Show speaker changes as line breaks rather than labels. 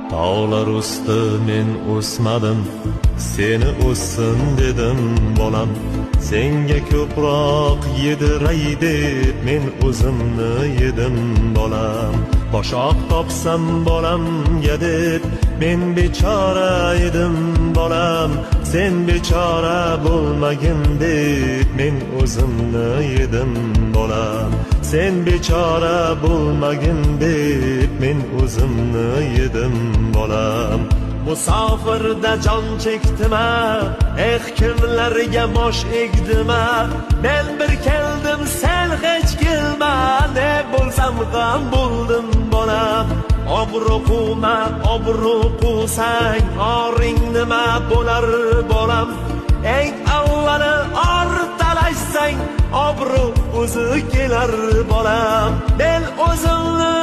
Tog'lar usti men o'smadim, seni o'ssin dedim bolam. Senga ko'proq yediray deb men o'zimni yedim bolam. Boshoq topsam bolamga deb men bechora edim bolam. Sen bechora bo'lmagin deb men o'zimni yedim bolam. Sen bechora bo'lmagin deb men o'zimni yedim bolam. Musofirda jon chekdim-a, eh, kimlarga bosh egdim-a. Men bir keldim, sen hech kelma, ne bo'lsam ham bo'ldim bolam. Obro' quvma, obro' quvsang, oring nima bo'lar bolam? Eng avvali or talashsang, obro' o'zi kelar bolam. Men o'zimni